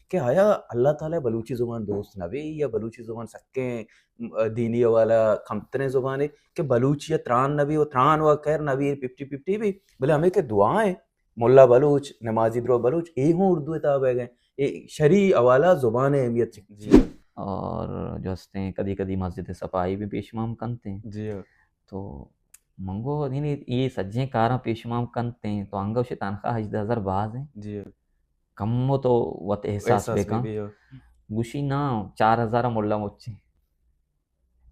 کہ آیا اللہ تعالی بلوچی زبان دوست نہ بی یا بلوچی زبان سکیں دینی حوالہ کمتریں زبانے کہ بلوچی ءَ تران نہ بی، و تران و خیر نہ بی، ففٹی ففٹی بی، بلے ہمیں کہ دعائیں ملا بلوچ، نمازی درو بلوچ، اے ہوں اردو ءِ تہا بہ گئے۔ اے شرعی حوالہ زبان ءِ اہمیت چک جی۔ اور جو ہستیں کدی کدی مسجد صفائی بھی پیش مام کنتے ہیں۔ جی۔ تو منگو یعنی یہ سجیں کاراں پیش مام کنتے ہیں تو انگا اسے تنخواہ ہژدہ ہزار باز ہیں۔ جی۔ کم ہو تو وت احساس احساس بکن۔ بی، بی، ہو۔ گوشی نا، چار ہزار ملا مچیں۔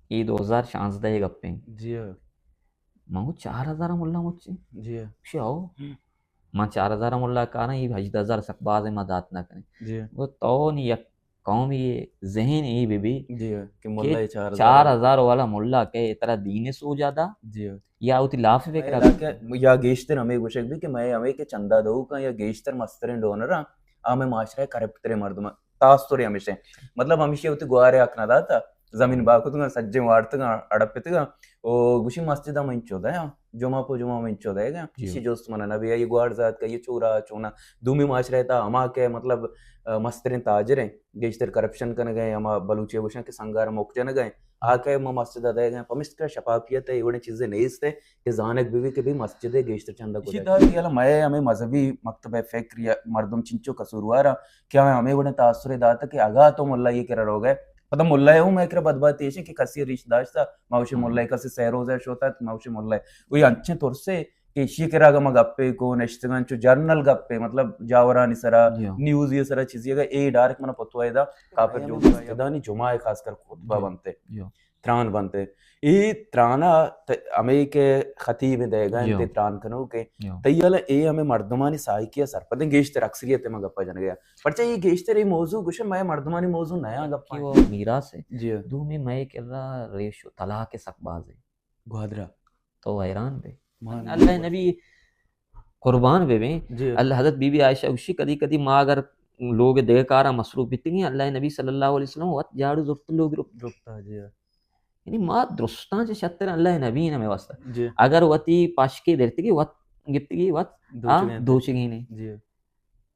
اے دو ہزار شانزدہ ءِ گپیں۔ جی ہاں۔ من گو چار ہزار ملا مچیں؟ جی ہاں۔ گوشی آؤ۔ ہم۔ ما چار ہزار ملا کاراں، اے ہژدہ ہزار سک باز ما دات نہ کریں۔ جی ہاں۔ گو تو نی یک قوم یہ ذہن اے بی بی جی ہاں، کہ کہ ملا چار ہزار۔ چار ہزار والا ملا کہ ترا دین سوجا دا؟ جی ہاں۔ یا وتی لاف فکر مئے علاقہ یا گیشتر ہمیں گوشگ بی کہ مئے ہمیں کہ چندہ دو کا یا گیشتر مستریں ڈونر ہاں، ہمیں معاشرہ کرپٹ تریں مردم تاثر ہمیش ہیں۔ مطلب ہمیشی وتی گوارے حق نہ داتا، زمین باکتگاں، سجیں وارتگاں، اڑپتگاں، او گوشی مسجد ہم انچو دے، جمعہ پو جمعہ ہم انچو دے گا، جی۔ اسی جوست منا نہ بی، یہ گوار زات کا، یہ چورا چونا، دومی معاشرہ تا ہما کہ مطلب، آ، مستریں تاجر ہیں، گیشتر کرپشن کنگا ہیں، ہما بلوچی گوشاں کہ سنگار مک جنگا ہیں، آ کہ ما مسجد دے گا، پمشت کا شفافیت ہے، یہ وڑیں چیزیں نیست ہے، کہ زانگ بہ بی کہ بھئی مسجد ء گیشتر چندہ کجا۔ ایشی تہا کہ یلا مئے ہمے مذہبی مکتب ء فکر یا مردم چنچو قصوروار آں کہ آیاں ہمے وڑیں تاثر داتہ کہ اگاں تو ملائی ء کرا روگ ء، پدا ملا ء ہوں مئے کرا بدبہتی ایش کہ کسی ریش داشتہ، ما وشی ملا ء کسی سہ روزہ شوتہ، ما وشی ملا ء وہی انچیں ترسے کہ ایشی کرا اگاں ما گپے کو نشتگاں چو جرنل گپے، مطلب جاورانی سرا، جی ہاں۔ نیوزی سرا چیزی اگاں اے ڈائریکٹ منا پتوائے دا کافر جو مسجدانی جمعہ ء خاص کر خطبہ جی۔ بنتے۔ جی ہاں۔ تران بنت۔ اے ترانا ت-، ہمے کہ خطیب دئیگا انت، جی۔ تران کنوکیں۔ جی۔ تئی حالا اے ہمے مردمانی سائیکی ء سرپدیں گیشتر اکثریت ء ما گپا جنگا۔ پرچہ اے گیشتر اے موضوع گوشے مئے مردمانی موضوع نیا گپا کہ انت۔ وہ میراث ہے۔ جی۔ دومی مئے کرا ریش و طلاق سک باز ہے۔ گوادرا۔ تو حیران بے۔ مان اللہ نبی قربان بہ بیں۔ جی۔ اللہ حضرت بی بی عائشہ گوشی کدی کدی ما اگر لوگ دگہ کارا مصروف بیتگیں، اللہ نبی صلی اللہ علیہ وسلم وت جاڑو زرت لوگ رکت۔ رکتا، جی۔ یعنی ما درستاں چہ شتر اللہ نبی نہ میں واسطہ۔ جی۔ اگر وتی پاشکے درتگی وت گپتگی وت آ دوچگیں۔ دوچگیں نے۔ جی۔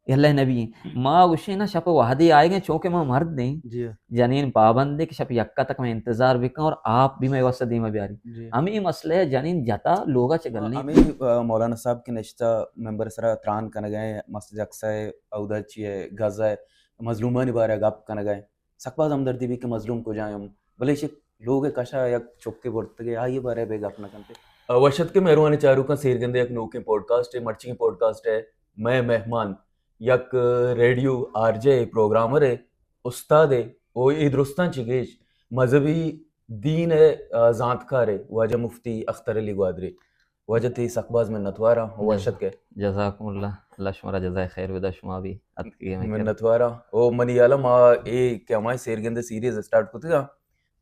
اللہ نبی ما گوشیں نا شپ وہدے آئیگیں چونکہ ما مرد دیں۔ جی۔ جنین پابند ہے کہ شپ یکا تک میں انتظار بکن اور آپ بھی میں واسطہ دیما بیاری۔ جی۔ ہمیں مسئلہ ہے جنین جتا لوگا چہ گلیں۔ ہمیں، آ، مولانا صاحب کے نشتہ ممبر سرا تران کنگا ہیں، مسجد اقصی ہے، اودا چی ہے، غزہ ہے، مظلومانی بارے گپ کنگا ہیں۔ سک باز ہمدردی بی کہ مظلوم کجا ہیں ہم۔ بلے ایشی لوگ کشا یک چکے برتگے، آئی بارے بے گپ نہ کنتے۔ آ، وشت کے مہروانی چاروکاں سیر گندے یک نوکیں پوڈکاسٹ ہے، مرچی پوڈکاسٹ ہے، میں مہمان یک ریڈیو آر جے پروگرامر ہے، استاد ہے، او اے درستاں چہ گیش مذہبی دین ء، آ، زانتکار ء واجہ مفتی اختر علی گوادری۔ واجہ تئی سک باز منتوار آں، جز-، وش اتکے۔ جزاکم اللہ، اللہ شمارا جزائے خیر بدا، شما بھی اتکے ہمیں کرا۔ منتوار آں۔ او منی حالا ما اے کہ ہمائی سیرگندے سیریز اسٹارٹ کتگا،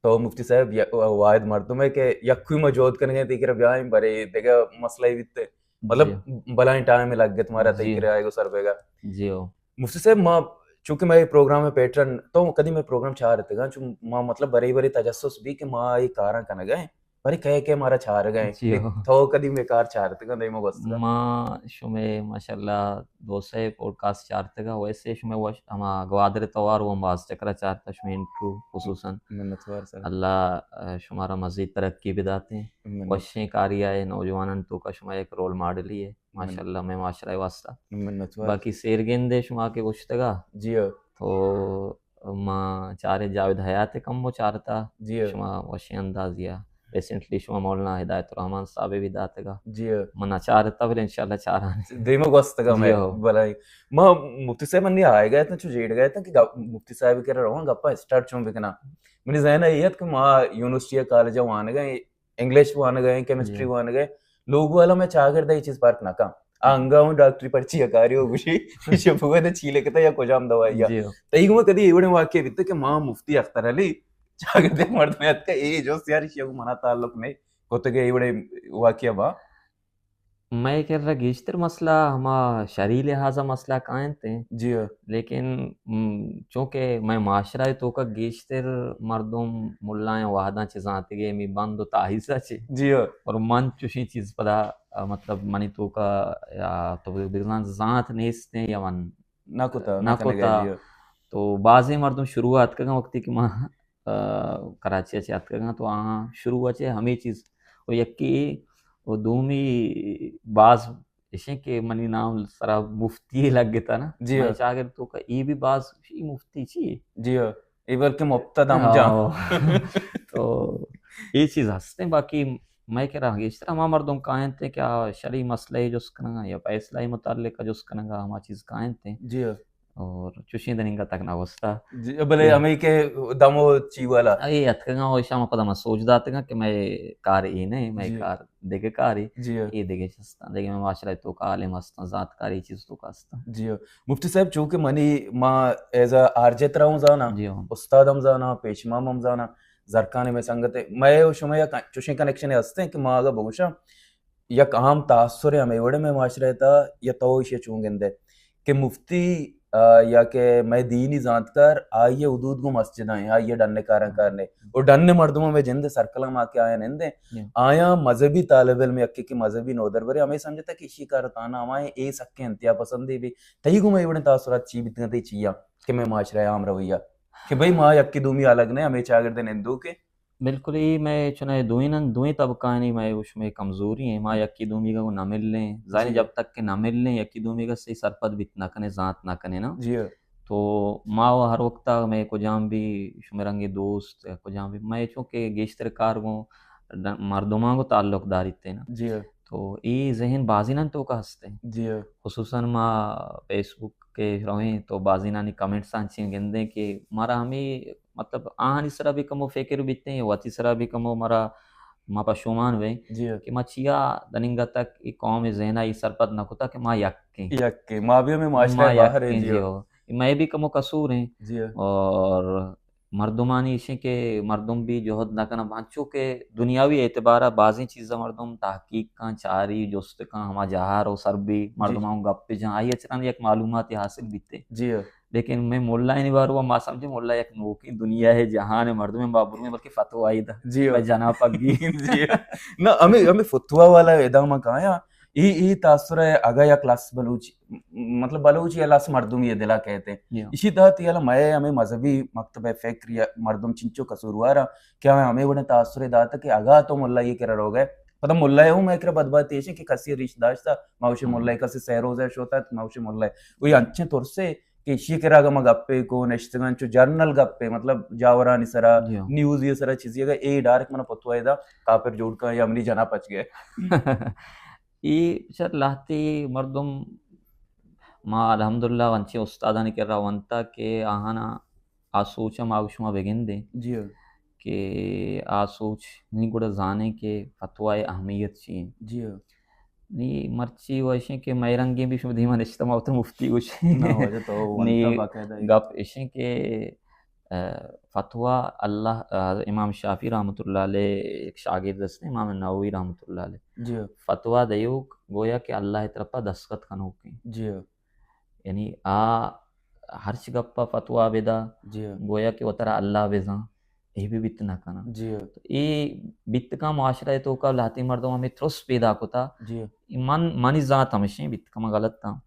تو مفتی صاحب ی-، واحد مردم ہے کہ یکوئی ما جہد کنگے تئی کرا بیائیں، برے دگہ مسئلہ ہی بیتے۔ مطلب جی۔ بلائیں ٹائم لگ گت مارا تئی جی۔ کرا آئے گو سر بیگا۔ جی ہو۔ مفتی صاحب، ما چونکہ مئے پروگرام ء پیٹرن، تو کدی مئے پروگرام چارتگاں، چون ما مطلب برے برے تجسس بی کہ ما اے کاراں کنگا ہیں، برے کئے کئے مارا چارگا ہیں۔ جی ہو۔ تو کدی مئے کار چارتگاں، دیما گوستگاں؟ ما شمئے ماشاءاللہ دو سئے پوڈکاسٹ چارتگاں، ویسے شمئے وش-، ہما گوادر توار و باز چکرا چارتا، شمئے انٹرویو خصوصاً۔ منتوار سر۔ اللہ، آ، شمارا مزید ترقی بداتے ہیں۔ منت۔ وشیں کاری آئے، نوجوانان توکا شما ایک رول ماڈل ہی ہے۔ ماشاءاللہ، مئے معاشرہ ء واسطہ۔ منتوار۔ باقی سیرگندے شما کہ گوشتگا، جی ہو۔ تو ما چارے جاوید حیات ء کمو چارتا، جی ہو۔ شما وشیں اندازیا۔ ریسنٹلی شما مولانا ہدایت الرحمان صاحب ء بھی داتگا۔ جی ہو۔ من چارتا، بلے انشاءاللہ چاران۔ دیما گوستگا جی مئے ہو۔ بلائی۔ ما مفتی صاحب منی آئے گئے تھا، چو جیڑ گئے تھا کہ گپ-، مفتی صاحب کرا رواں گپا اسٹارٹ چون بکنا۔ منی ذہن ء یہ کہ ما یونیورسٹی کالج وانگا انگلش وانگ ء، کیمسٹری جی۔ وانگ ء، لوگ والا میں چاگرد ء یہ چیز پرک نہ کن۔ آ انگا ہوں ڈاکٹری پرچی ء کاری و گوشی، شپ ء چی لکھتا یا کجام دوائی ء۔ جی۔ تئی گوں کدی ایوڑیں واقعہ بیتے کہ ماں مفتی اختر علی چاگرد ء مردم اتکا اے جو سیاری شیو منا تعلق نہیں، کتگے ایوڑیں واقعہ با۔ مئے کرا گیشتر مسئلہ ہما شرعی لحاظا مسئلہ کاینت انت۔ جی ہاں۔ لیکن، م، چونکہ مئے معاشرہ ء توکا گیشتر مردم ملائیں وہداں چہ زانتگے، ہمے بند و تاہیزا چہ۔ جی ہاں۔ اور من چوشیں چیز پدا، آ، مطلب منی توکا یا تو بگزان زانت نیست ہیں یا من نہ کتا، نہ نہ کنگا، کتا۔ جی ہاں۔ تو بازیں مردم شروع ءَ اتکگاں، وقتی کہ ما، آ، کراچی ءَ چہ اتکگاں، تو آہاں شروع ءَ چہ ہمے چیز، و یکی، و دومی باز اشیں کہ منی نام سرا مفتی لگتا نا۔ جی۔ من چاگرد تو کا ای بھی باز، ای مفتی چی؟ جی ہاں۔ ای بلکہ مبتدا ہم جان۔ آؤ۔ تو یہ چیز ہستیں، باقی مئے کرا گیشتر ہما مردم کاینت کہ آ شرعی مسئلہ جست کنگا یا فیصلہ متعلق جست کنگا، ہما چیز کاینت۔ جی ہاں۔ اور چوشیں دننگا تک نہ وستا۔ جی، بلے کہ ہمیں کہ دمو چی والا۔ اے اتکگاں و شام پدا ما سوچ داتگاں کہ مئے کار ای نہیں، مئے جی۔ کار دگہ کاری، جی۔ اے دگہ چستاں، دگہ مئے معاشرہ تو کا عالم ہستاں، ذات کاری چیز تو کا ہستاں۔ جی۔ مفتی صاحب، چونکہ منی ما ایز اے آر جے ترا ہوں زاناں، جی ہاں۔ استاد ہم زاناں، پیش امام ہم زاناں، زرکان میں سنگت ہے، مئے و شما یک چوشیں کنیکشن ہستیں کہ ما اگا بگوشاں، یک عام تاثر ہمے وڑے مئے معاشرہ تا یا تو ایشی چون گندے کہ مفتی، آ، یا کہ مئے دینی زانتکار آئی حدود گوں مسجد ہیں، آئی ڈن کاراں کار نے۔ اور ڈن مردموں میں جند سرکلاں ما کہ آیا نندے، جی۔ آیا مذہبی طالب علم یا کہ، کہ مذہبی نودربرے ہمیں سمجھتا کہ اشی کار تانا ہمائیں اے سکیں انتہا پسندی بھی۔ تئی گوں مئے وڑیں تاثرات چی بیتگاں، تئی چیا کہ مئے معاشرہ عام رویہ کہ بھئی ما یکی دومی الگ نے، ہمیں چاگردے نندو کہ بالکل، اے مئے چنائے دوئیناں، دوئیں طبقانی مئے و شمئے کمزوری ہیں۔ ما یکی دومیگا گوں نہ ملیں۔ ظاہر ہے، جی۔ جب تک کہ نہ ملیں، یکی دومیگا صحیح سرپد بیت نہ کنے، زانت نہ کنے نا۔ جی۔ تو ما و ہر وقتا مئے کجام بھی شمئے رنگی دوست، کجام بھی مئے چونکہ گیشتر کار گوں ڈ-، مردماں گوں تعلق داریت نا۔ جی۔ تو اے ذہن بازیناں توکا ہستے۔ جی۔ خصوصاً ما فیس بک کہ رویں تو بازینانی کمنٹس انچیں گندیں کہ مارا ہمیں، مطلب، آہانی سرا بھی کمو فکر بیتیں، وتی سرا بھی کمو مارا، ما پشومان ویں، جی۔ کہ ما چیا دننگا تک ای قوم ذہنا ای سرپد نہ کتا کہ ما یکیں۔ یکیں۔ ما بھی ہمیں معاشرہ ما باہر ہیں، یکیں، جی۔ جی ہو۔ مئے بھی کمو قصور ہیں۔ جی۔ اور مردمانی ایشیں کہ مردم بھی جہد نہ کناں، انچو کہ دنیاوی اعتبارا بازیں چیزاں مردم تحقیق کن، چاری، جست کن، ہما جاہا رو سر بھی، جی۔ مردماں گپ جان، آئی اچران یک معلوماتی حاصل بیتے۔ جی۔ لیکن میں ملا انی باروا ما سمجھے ملا یک نوکیں دنیا ہے، جہان ہے، مردم بابر میں بلکہ فتوائی دا۔ جی۔ میں جنا پگی۔ جی۔ نہ، ہمیں، ہمیں فتوا والا ادامہ کایا۔ ای، ای تاثر ہے، اگا یک لس بلوچ، مطلب بلوچ یا لس مردم یہ دلا کہتے ہیں۔ جی۔ اسی تحت یہ مئے ہمیں مذہبی مکتب فکر یا مردم چنچو قصوروارا کیا ہمیں وڑیں تاثر داتا کہ اگا تو ملا یہ کرا رو گئے، پتہ ملا ہوں میں کرا بدبات ایشیں کہ کسی ریش داشتا، ما اسے ملا، کسی سہ روزہ شوتا، ما اسے ملا۔ وہی انچیں ترسے کہ اشی کرا اگا ما گپے کو نشتگان چو جرنل گپے، مطلب جاورانی سرا، جی ہاں۔ نیوز یہ سرا چیزی اگا اے ڈائریکٹ منا پتوائے دا، کافر جوڑ کا یا منی جنا پچ گئے۔ ای چر لہتے مردم ما الحمدللہ انچیں استادانی کرا ونتا کہ آہانا آ سوچ ہم آ شما بگندیں، جی ہاں۔ کہ آ سوچ نی گڑا زانیں کہ فتوی اہمیت چی ہیں۔ جی ہاں۔ نی مرچی و اشیں کہ مئے رنگیں بھی شما دیما نشتہ ما وتر مفتی گوشیں۔ نہ، واجہ تو ونتا نی باقاعدہ۔ گپ اشیں کہ آ، فتویٰ اللہ، آ، امام شافعی رحمۃ اللہ علیہ ایک شاگرد است، امام نووی رحمۃ اللہ علیہ۔ جی۔ فتویٰ دیوک گویا کہ اللہ طرفا دستخط کنوکیں۔ جی۔ یعنی آ ہرچ گپا فتویٰ بدا، جی۔ گویا کہ وترا اللہ بزاں، اے بھی بیت نہ کناں۔ جی۔ تو اے بیت کا معاشرہ توکا لہتی مردم ہمیں ترس پیدا کتا۔ جی۔ من، منی ذات ہمشیں بیت کا، من غلط تھا۔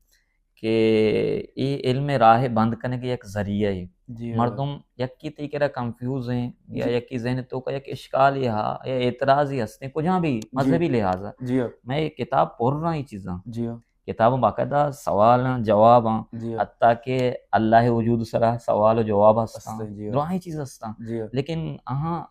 کہ اے علم راہ بند کنگ یک ذریعہ ہے۔ جی ہاں۔ مردم یکی تئی کرا کنفیوز ہیں یا جی۔ یکی ذہن توکا یک اشکال ہا یا اعتراض ہی ہستیں، کجا بھی جی۔ مذہبی لحاظ ہے۔ جی ہاں۔ میں کتاب پر رہا ہی چیزاں۔ جی ہاں۔ کتاب باقاعدہ سوال ہیں، جواب ہیں، جی ہاں۔ حتیٰ کہ اللہ وجود سرا سوال و جواب ہستاں۔ ہستاں، جی ہاں۔ دراہیں چیز ہستاں۔ جی ہاں۔ لیکن آہاں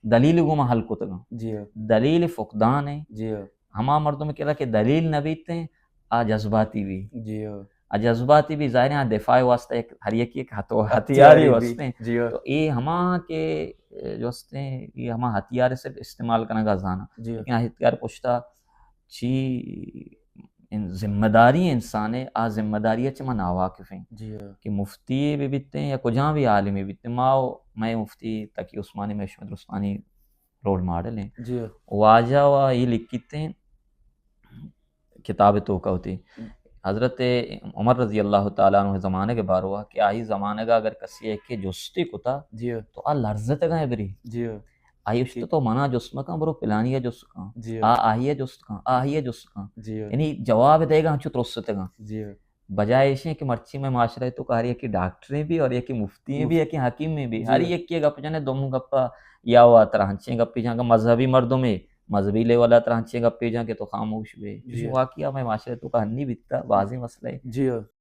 دلیل گوما حل کتگاں۔ جی ہاں۔ دلیل فقدان ہے۔ جی ہاں۔ ہما مردم کرا کہ دلیل نہ بیت ہیں، آ جذباتی بھی۔ جی ہاں۔ آ جذباتی بھی ظاہر ہے، آ دفاع واسطہ ایک، ہر یک ایک ہتو-، ہتھیاری ہتھیاری بھی۔ واسطے ہیں۔ جی ہاں۔ تو اے ہما کہ جو ہستے ہیں، اے ہما ہتھیار صرف استعمال کنگا زانا۔ جی ہاں۔ لیکن آ ہتھیار پشتا چی ان ذمہ داری انسان ہے، آ ذمہ داری چہ ما ناواقف ہیں۔ جی ہاں۔ کہ مفتی بھی بیتے ہیں یا کجا بھی عالمی بیتے ہیں، ما و مئے مفتی تقی عثمانی، مئے شمد عثمانی رول ماڈل ہیں۔ جی۔ واجہ و اے لکھتے ہیں کتاب توکا ہوتی۔ حضرت عمر رضی اللہ تعالیٰ عنہ زمانگ باروا کہ آئی زمانگا اگر کسی ہے کہ جستی کتا جی۔ تو آ لرزتگا ہے بری۔ جی۔ آئی اشت تو منا جست مکن، برو پلانی جست کن۔ جی۔ آ آئی جست کن، آ آئی جست کن۔ جی۔ یعنی جواب دے گا ہنچو ترستگا۔ جی۔ بجائے ایشیں کہ مرچی مئے معاشرہ تو کہ ہر یکی ڈاکٹریں بھی اور یکی مفتییں بھی، یکی حکیمیں بھی، ہر یکی گپ جنے، دومو گپا یا وا ترا ہنچیں گپی جاں کہ مذہبی مردمے، مذہبی لیولا ترا ہنچیں گپی جاں کہ تو خاموش بے۔ چوشیں واقعہ مئے معاشرہ تو کہ ہنی بیتا، بازیں مسئلہ ہے۔ جی ہاں۔